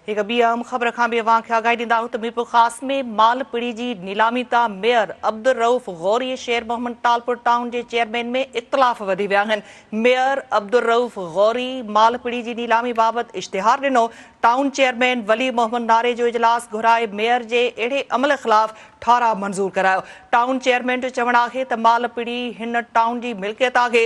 هڪ ٻي اهم خبر کان به اوهان کي آگاهي ڏيندا آهيون ته ميرپورخاص ۾ مال پڙي جي نيلامي تان ميئر عبدالرئوف غوري شير محمد ٽالپر ٽائون جي چيئرمين ۾ اختلاف وڌي ويا آهن. ميئر عبدالرئوف غوري مال پڙي جي نيلامي بابت اشتهار ڏنو. ٽائون چيئرمين ولي محمد ناريجو اجلاس گهرائي ميئر جي اهڙي عمل خلاف ٺهراء منظور ڪرايو. ٽائون چيئرمين جو چوڻ آهي ته مال پڙي هن ٽائون جي ملڪيت آهي،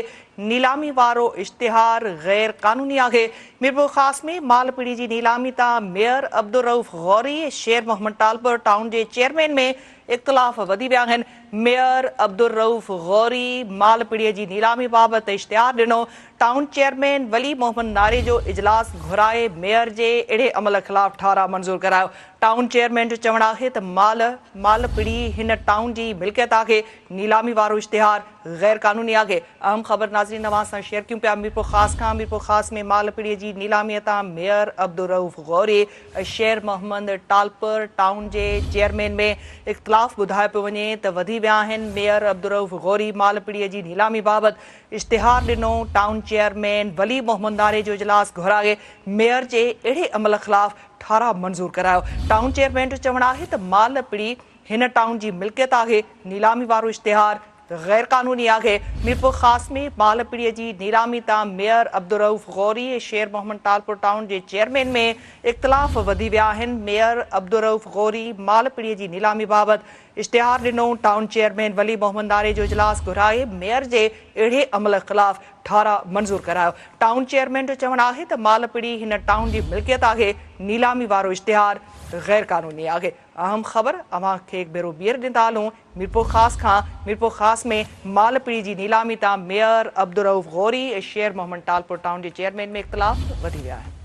نيلامي وارو اشتهار غير قانوني آهي. ميرپورخاص ۾ مال پڙي جي نيلامي تان ميئر عبدالرئوف غوري ۽ شير محمد ٽالپر ٽائون جي چيئرمين ۾ اختلاف وڌي ويا آهن. ميئر عبدالرئوف غوري مال پڙي جي نيلامي بابت اشتهار ڏنو. ٽائون چيئرمين ولي محمد ناريجو اجلاس گهرائي ميئر جي اهڙي عمل خلاف ٺهراء منظور ڪرايو. ٽائون چيئرمين جو چوڻ آهي ته مال مال پڙي هن ٽائون جي ملڪيت آهي، نيلامي وارو اشتهار غير قانوني آهي. اهم خبر ناظرين اوهان سان شيئر ڪيون پيا ميرپورخاص کان ميرپورخاص ۾ مال پڙي جي نيلامي تان ميئر عبدالرئوف غوري ۽ شير محمد ٽالپر ٽائون جي چيئرمين ۾ اختلاف ٻڌايو پيو وڃي ته وڌي ويا آهن ميئر عبدالرئوف غوري مال پڙي جي نيلامي بابت اشتهار ڏنو ٽائون چيئرمين ولي محمد ناريجو اجلاس گهرائي ميئر جي اهڙي عمل خلاف ٺهراء منظور ڪرايو. ٽائون چيئرمين جو چوڻ آهي ته مال پڙي هن ٽائون جي ملڪيت آهي، نيلامي وارو اشتهار غير قانوني آهي. ميرپورخاص ۾ مال پڙي جي نيلامي تان ميئر عبدالرئوف غوري ۽ شير محمد ٽالپر ٽائون جي چيئرمين ۾ اختلاف وڌي ويا آهن. ميئر عبدالرئوف غوري مال پڙي جي نيلامي بابت اشتهار ڏنو، ٽائون چيئرمين ولي محمد ناريجو اجلاس گهرائي ميئر جي اهڙي عمل خلاف ٺهراء منظور ڪرايو. ٽائون چيئرمين جو چوڻ آهي ته مال پڙي هن ٽائون جي ملڪيت آهي، نيلامي وارو اشتهار غير قانوني آهي. اهم خبر اوهان کي هڪ ڀيرو ٻيهر ڏيندا هلون ميرپورخاص کان ميرپورخاص ۾ مال پڙي جي نيلامي تان ميئر عبدالرئوف غوري ۽ شير محمد ٽالپر ٽائون جي چيئرمين ۾ اختلاف وڌي ويا آهن.